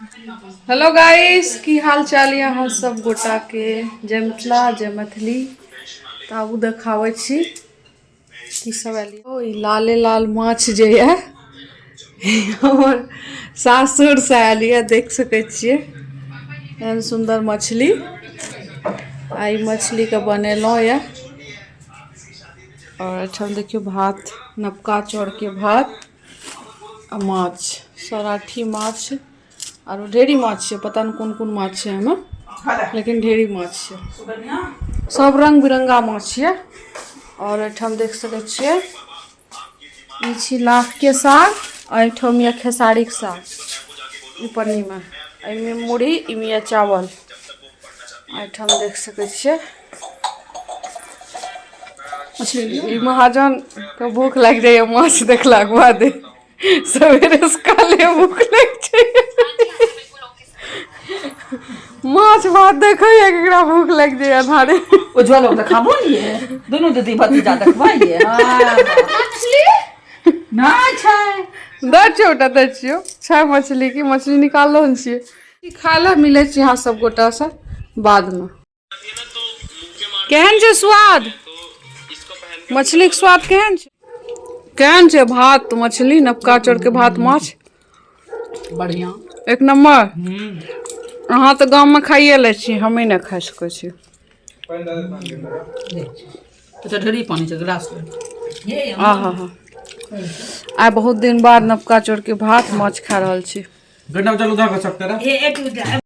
Hello guys, की हाल चाल यऽ अहाँ सब गोटा के? जय मिथिला, जय मैथिली। तऽ आबू देखाबै छी की सब आयल। ओ ई लाले लाल माछ जे यऽ, हमर सासुरसँ आयल यऽ। देख सकै छियै, एहन सुन्दर मछली। आ ई मछलीके बनेलहुँ यऽ। आओर एहिठाम देखियौ भात, नवका चाउरके भात आ माछ, सौराठी माछ। आरो ढेरी माछ छै, पता नहि कोन कोन माछ छै एहिमे, लेकिन ढेरी माछ छै, सब रंग बिरंगा माछ छै। आओर एहिठाम देख सकै छियै, ई छी लाखके साग आ एहिठाम यऽ खेसारीके साग। ई पन्नीमे, एहिमे मुरही, एहिमे यऽ चावल। एहिठाम देख सकै छियै, ई महाजन के भूख लागि जाइए माछ देखलाके बाद। सवेरे से काले भूख लागि जाइए, माछ भात देखैए केकरा भूख लागि जाइए अन्हारे। उज्जवल लोग देखाबो लिए दुनू दीदी भतीजा देखबाइए नहि छै। दै छियौ ओटा, दै छियौ। छै मछली की मछली निकाललो हन छियै। खाय लए मिलै छी अहाँ सब गोटासँ बादमे। केहन छै स्वाद मछलीके? स्वाद केहन छै? केहन छै भात मछली, नवका चाउरके भात माछ? बढ़िया। एक नम्बर। अहाँ तऽ गाममे खाइए लै छी, हमे नहि खाइ सकै छी। अच्छा, ढेरी पानी छै गिलास में। आहा हा, आइ बहुत दिन बाद नवका चाउरके भात माछ खा रहल छी। गड्ढा चल, उधर कर सकते रहा।